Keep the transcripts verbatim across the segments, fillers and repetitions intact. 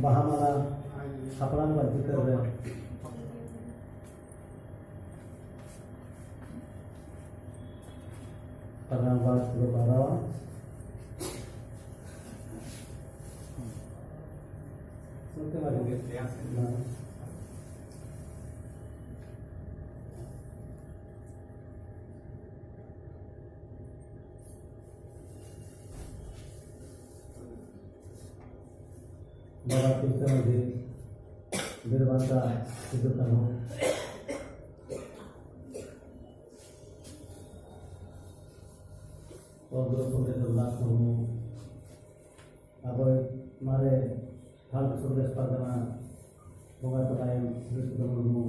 ᱵᱟᱦᱟ ᱢᱟᱞᱟ ᱥᱟᱯᱲᱟᱣ ᱵᱟᱭ ᱪᱤᱛᱟᱹᱨ ᱨᱮ ᱯᱟᱨᱟᱣ ᱵᱟᱲᱟ ᱠᱚ ᱯᱟᱨᱟᱣᱟ᱾ ᱥᱚᱛᱭᱚ ᱢᱟᱨᱰᱤ᱾ ᱵᱟᱵᱟ ᱛᱤᱞᱠᱟᱹ ᱢᱟᱹᱡᱷᱤ, ᱵᱤᱨ ᱵᱟᱱᱴᱟ ᱥᱤᱫᱩ ᱠᱟᱹᱱᱦᱩ, ᱯᱚᱱᱰᱤᱛ ᱨᱚᱜᱷᱩᱱᱟᱛᱷ ᱢᱩᱨᱢᱩ, ᱟᱵᱚᱭᱤᱡ ᱢᱟᱨᱮ ᱛᱷᱟᱨᱰ ᱥᱚᱨᱵᱮᱥ ᱯᱟᱨᱜᱟᱱᱟ ᱵᱚᱸᱜᱟ ᱛᱟᱞᱟᱭᱮᱱ ᱵᱤᱨ ᱥᱤᱫᱩ ᱢᱩᱨᱢᱩ,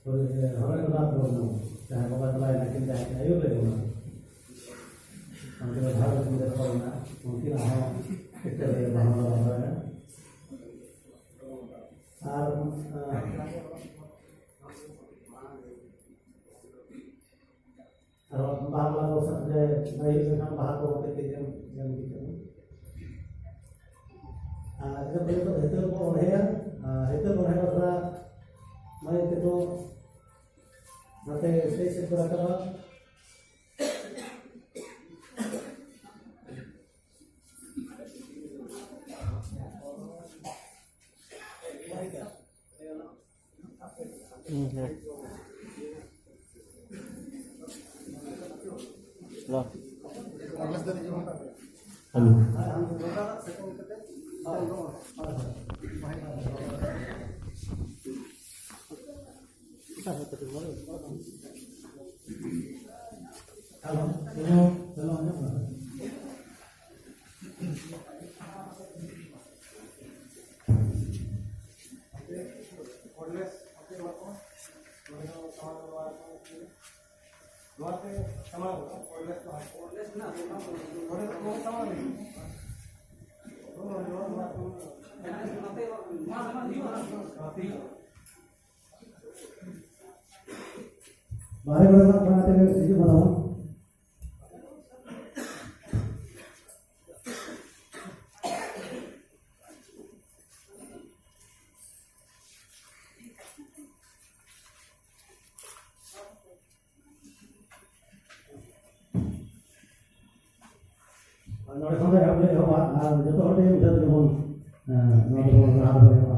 ᱦᱚᱨᱮᱱᱫᱨᱚᱱᱟᱛᱷ ᱢᱩᱨᱢᱩ, ᱡᱟᱦᱟᱸᱭ ᱵᱚᱸᱜᱟ ᱛᱟᱞᱟᱭᱮᱱᱟ, ᱠᱤᱱ ᱡᱟᱦᱟᱸᱭ ᱠᱤᱱ ᱟᱹᱭᱩᱨ ᱞᱮᱫ ᱵᱚᱱᱟ, ᱩᱱᱠᱤᱱ ᱫᱚ ᱡᱷᱟᱲ ᱠᱷᱚᱸᱰ ᱨᱮ ᱢᱮᱱᱟᱜ, ᱩᱱᱠᱤᱱᱟᱜ ᱦᱚᱸ ᱪᱤᱛᱟᱹᱨ ᱨᱮ ᱵᱟᱦᱟ ᱢᱟᱞᱟ ᱵᱟᱸᱫᱟᱣᱮᱱᱟ᱾ ᱟᱨ, ᱟᱸ, ᱟᱨ ᱵᱟᱦᱟ ᱢᱟᱞᱟ ᱠᱚ ᱥᱟᱵ ᱨᱮ ᱵᱟᱭ ᱦᱩᱭᱩᱜ ᱠᱷᱟᱱ ᱵᱟᱦᱟ ᱠᱚ ᱠᱟᱹᱡ ᱠᱟᱹᱡ ᱮᱢ, ᱮᱢ ᱤᱫᱤ ᱠᱟᱜ ᱢᱮ᱾ ᱟᱨ ᱤᱱᱟᱹ ᱯᱚᱨᱮ ᱫᱚ ᱦᱤᱛᱟᱹᱞ ᱵᱚᱱ ᱚᱬᱦᱮᱭᱟ᱾ ᱟᱨ ᱦᱤᱛᱟᱹᱞ ᱚᱬᱦᱮ ᱵᱟᱠᱷᱨᱟ ᱢᱟᱹᱭ ᱛᱟᱠᱚ ᱱᱚᱛᱮ ᱥᱴᱮᱡ ᱥᱮᱫ ᱠᱚ ᱨᱟᱠᱟᱵᱟ᱾ ᱦᱩᱸ, ᱦᱮᱸ᱾ ᱦᱮᱞᱳ᱾ ᱦᱮᱞᱳ᱾ ᱵᱟᱦᱨᱮ ᱠᱚᱨᱮ ᱢᱮᱱᱟᱜ ᱠᱚᱣᱟ, ᱚᱱᱟᱛᱮ ᱦᱤᱡᱩᱜ ᱠᱟᱱᱟ ᱵᱚᱱ᱾ ᱱᱚᱰᱮ ᱠᱷᱚᱱ ᱫᱚ ᱮᱦᱚᱵ ᱞᱮ ᱮᱦᱚᱵᱟ ᱟᱨ ᱡᱚᱛᱚ ᱦᱚᱲ ᱛᱮᱜᱮ ᱢᱤᱫ ᱫᱷᱟᱣ ᱛᱮᱜᱮ ᱵᱚᱱ, ᱮᱸ, ᱱᱚᱣᱟ ᱫᱚᱵᱚᱱ ᱨᱟᱦᱟ ᱫᱚᱵᱚᱱ ᱮᱦᱚᱵᱟ᱾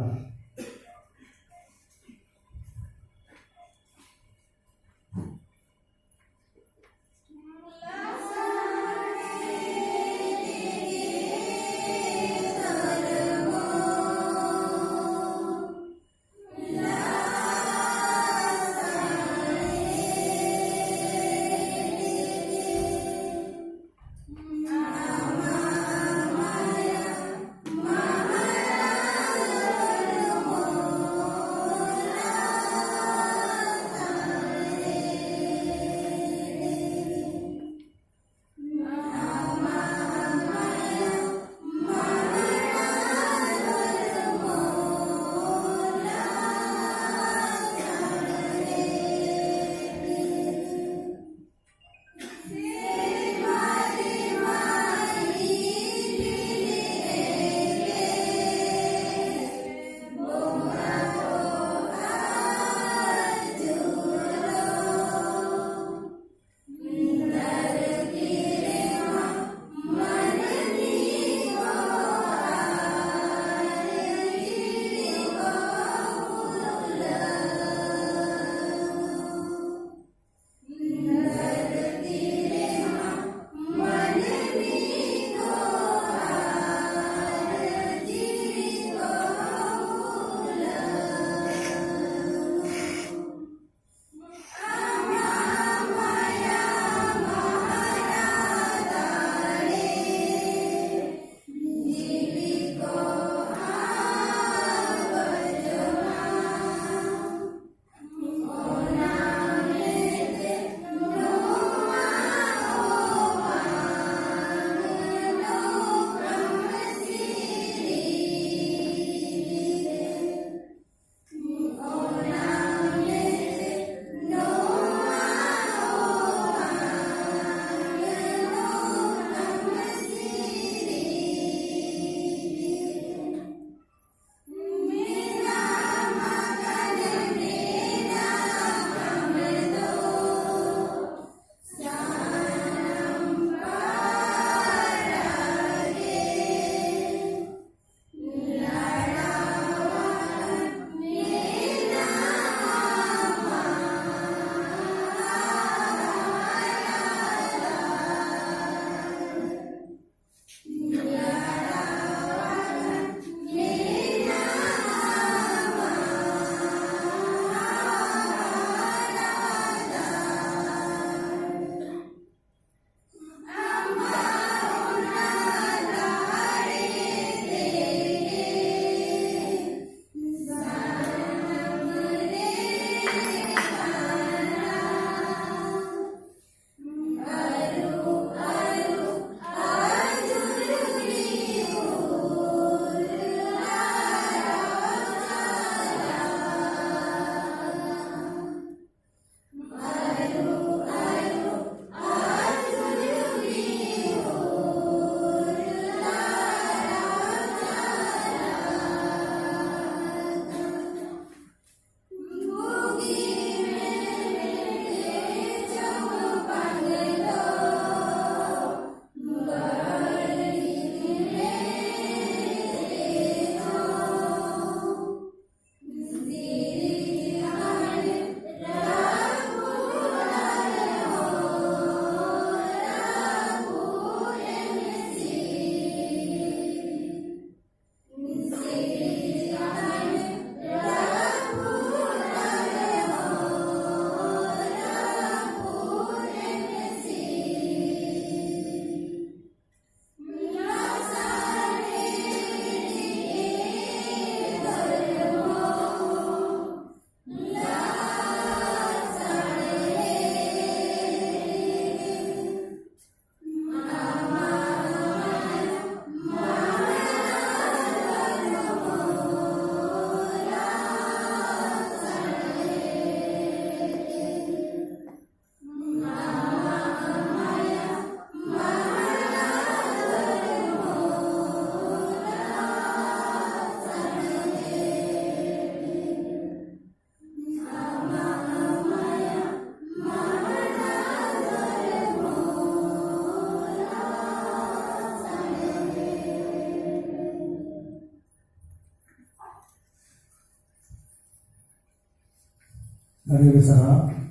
ᱟᱹᱰᱤ ᱟᱹᱰᱤ ᱥᱟᱨᱦᱟᱣ᱾